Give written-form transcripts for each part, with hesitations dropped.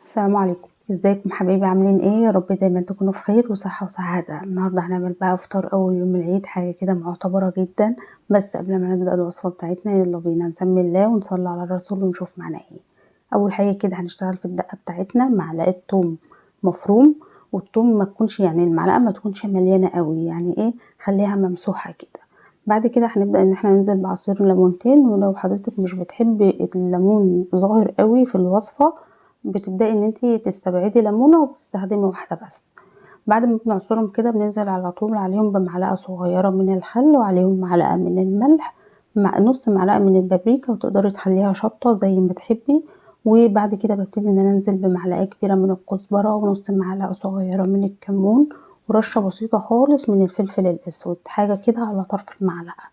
السلام عليكم، ازيكم حبايبي؟ عاملين ايه؟ يا رب دايما تكونوا في خير وصحة وسعادة. النهارده هنعمل بقى فطار اول يوم العيد، حاجة كده معتبرة جدا. بس قبل ما نبدأ الوصفة بتاعتنا يلا بينا نسمي الله ونصلي على الرسول ونشوف معانا ايه. اول حاجة كده هنشتغل في الدقة بتاعتنا معلقة توم مفروم، والتوم ما تكونش يعني المعلقة ما تكونش مليانة قوي، يعني ايه خليها ممسوحة كده. بعد كده هنبدأ ان احنا ننزل بعصير ليمونتين، ولو حضرتك مش بتحبي الليمون ظاهر قوي في الوصفة بتبدأي ان انتي تستبعدي ليمونة وبتستخدمي واحدة بس. بعد ما بنعصرهم كده بننزل على طول عليهم بمعلقة صغيرة من الخل، وعليهم معلقة من الملح، مع نص معلقة من البابريكا، وتقدري تخليها شطة زي ما تحبي. وبعد كده ببتدي ان انا انزل بمعلقة كبيرة من الكزبرة، ونص معلقة صغيرة من الكمون، ورشة بسيطة خالص من الفلفل الاسود، حاجة كده على طرف المعلقة.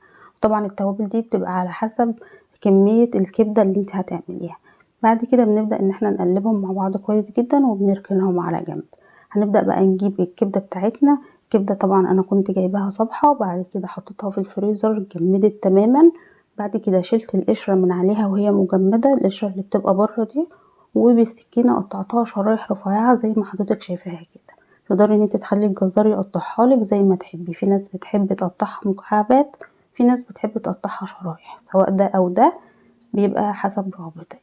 طبعا التوابل دي بتبقى على حسب كمية الكبدة اللي انت هتعمليها. بعد كده بنبدأ ان احنا نقلبهم مع بعض كويس جدا وبنركنهم على جنب. هنبدأ بقى نجيب الكبدة بتاعتنا. الكبدة طبعا انا كنت جايباها صبحة، وبعد كده حطيتها في الفريزر اتجمدت تماما. بعد كده شلت القشرة من عليها وهي مجمدة، القشرة اللي بتبقى بره دي، وبالسكينة قطعتها شرايح رفيعة زي ما حضرتك شايفاها كده. تقدري ان انت تخلي الجزار يقطعها لك زي ما تحبي، في ناس بتحب تقطعها مكعبات، في ناس بتحب تقطعها شرايح، سواء ده او ده بيبقى حسب رغبتك.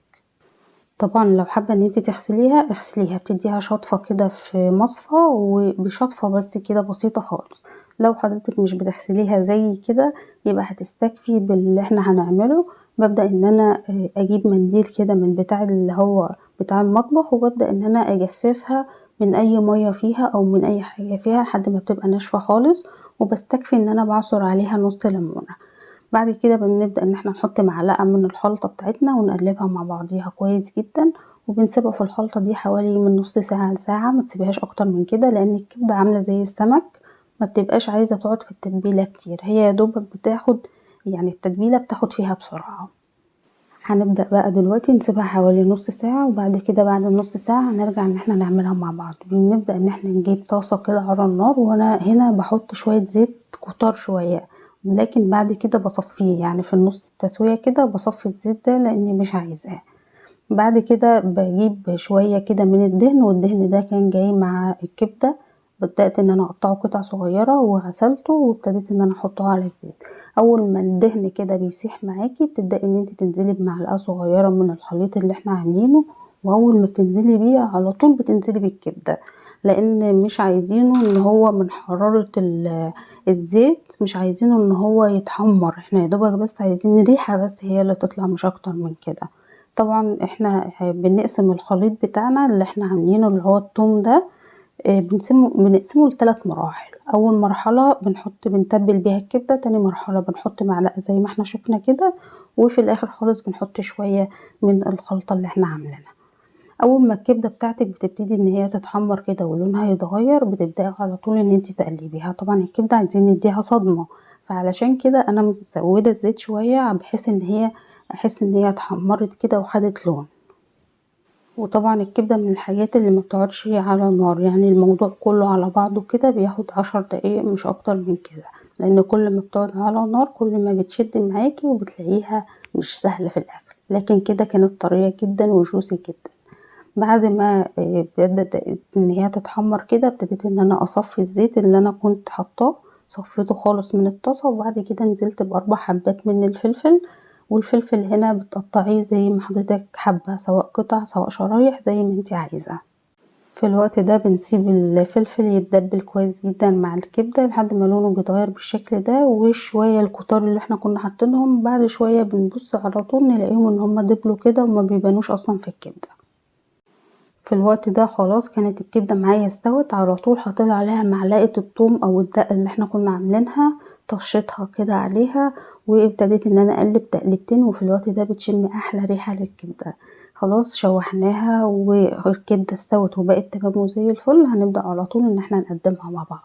طبعا لو حابة ان انت تغسليها اغسليها، بتديها شطفه كده في مصفى، وبشطفه بس كده بسيطة خالص. لو حضرتك مش بتغسليها زي كده يبقى هتستكفي باللي احنا هنعمله. ببدا ان انا اجيب منديل كده من بتاع اللي هو بتاع المطبخ، وببدا ان انا اجففها من اي مية فيها او من اي حاجة فيها لحد ما بتبقى ناشفة خالص، وبستكفي ان انا بعصر عليها نص ليمونه. بعد كده بنبدأ ان احنا نحط معلقة من الخلطة بتاعتنا ونقلبها مع بعضيها كويس جدا، وبنسيبها في الخلطة دي حوالي من نص ساعة لساعة، ما تسيبهاش اكتر من كده لان الكبدة عاملة زي السمك ما بتبقاش عايزة تقعد في التتبيلة كتير، هي يا دوبك بتاخد يعني التتبيلة بتاخد فيها بسرعة. هنبدأ بقى دلوقتي نسيبها حوالي نص ساعة، وبعد كده بعد النص ساعة هنرجع ان احنا نعملها مع بعض. بنبدأ ان احنا نجيب طاسة كده على النار، وانا هنا بحط شوية زيت كتار شوية، لكن بعد كده بصفيه، يعني في النص التسوية كده بصفي الزيت ده لاني مش عايزاه. بعد كده بجيب شوية كده من الدهن، والدهن ده كان جاي مع الكبدة، بدأت ان انا اقطعه قطع صغيرة وغسلته وابتديت ان انا احطه على الزيت. اول ما الدهن كده بيسيح معاكي بتبدأي ان انت تنزلي بمعلقة صغيرة من الخليط اللي احنا عاملينه، واول ما بتنزلي بيه على طول بتنزلي بالكبدة، لان مش عايزينه ان هو من حرارة الزيت، مش عايزينه ان هو يتحمر، احنا يا دوبك بس عايزين ريحة بس هي اللي تطلع مش اكتر من كده. طبعا احنا بنقسم الخليط بتاعنا اللي احنا عاملينه اللي هو التوم ده، بنقسمه لثلاث مراحل. اول مرحلة بنتبل بيها الكبده، تاني مرحلة بنحط معلقه زي ما احنا شفنا كده، وفي الاخر خالص بنحط شوية من الخلطة اللي احنا عاملينها. اول ما الكبده بتاعتك بتبتدي ان هي تتحمر كده ولونها يتغير بتبداي على طول ان انت تقلبيها. طبعا الكبده عايزين نديها صدمة، فعلشان كده انا مزوده الزيت شوية بحيث ان هي احس ان هي اتحمرت كده وخدت لون. وطبعا الكبده من الحاجات اللي ما بتقعدش على النار، يعني الموضوع كله على بعضه كده بياخد 10 دقايق مش اكتر من كده، لان كل ما بتقعد على النار كل ما بتشد معاكي وبتلاقيها مش سهلة في الاكل. لكن كده كانت طرية جدا وجوسي جدا. بعد ما بدأت ان هي تتحمر كده ابتديت ان انا اصفي الزيت اللي انا كنت حطاه، صفيته خالص من الطاسه. وبعد كده نزلت ب4 حبات من الفلفل، والفلفل هنا بتقطعيه زي ما حضرتك حابة، سواء قطع سواء شرايح زي ما انت عايزه. في الوقت ده بنسيب الفلفل يتدبل كويس جدا مع الكبده لحد ما لونه بيتغير بالشكل ده، وشوية الكتار اللي احنا كنا حاطينهم بعد شوية بنبص على طول نلاقيهم ان هم دبلوا كده وما بيبانوش اصلا في الكبده. في الوقت ده خلاص كانت الكبده معايا استوت، على طول حطيت عليها معلقه الثوم او الدقة اللي احنا كنا عاملينها، طشيتها كده عليها، وابتديت ان انا اقلب تقلبتين. وفي الوقت ده بتشم احلى ريحه للكبده. خلاص شوحناها والكبده استوت وبقت تمام وزي الفل. هنبدا على طول ان احنا نقدمها مع بعض.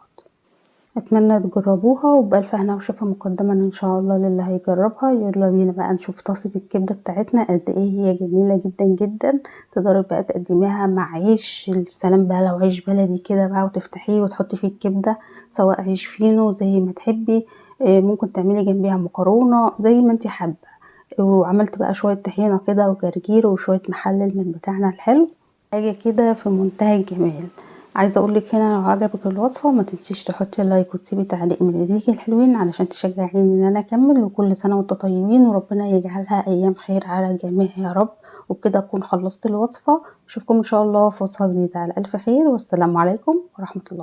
اتمنى تجربوها وبألف هنا وشفا مقدما ان شاء الله للي هيجربها. يلا بينا بقى نشوف طاسة الكبدة بتاعتنا قد ايه هي جميلة جدا جدا. تقدري بقى تقدميها مع عيش، السلام بقى لو عيش بلدي كده بقى وتفتحيه وتحطي فيه الكبدة، سواء عيش فينو زي ما تحبي، ممكن تعملي جنبيها مكرونة زي ما انت حابة. وعملت بقى شوية طحينة كده وجرجير وشوية مخلل من بتاعنا الحلو. حاجة كده في منتهى الجمال. عايزه اقولك هنا لو عجبك الوصفة ما تنسيش تحطي like وتسيبي تعليق من ايديكي الحلوين علشان تشجعيني ان انا اكمل. وكل سنة وانتم طيبين، وربنا يجعلها ايام خير على الجميع يا رب. وبكده اكون خلصت الوصفة. اشوفكم ان شاء الله في وصفه جديدة على الف خير، والسلام عليكم ورحمة الله.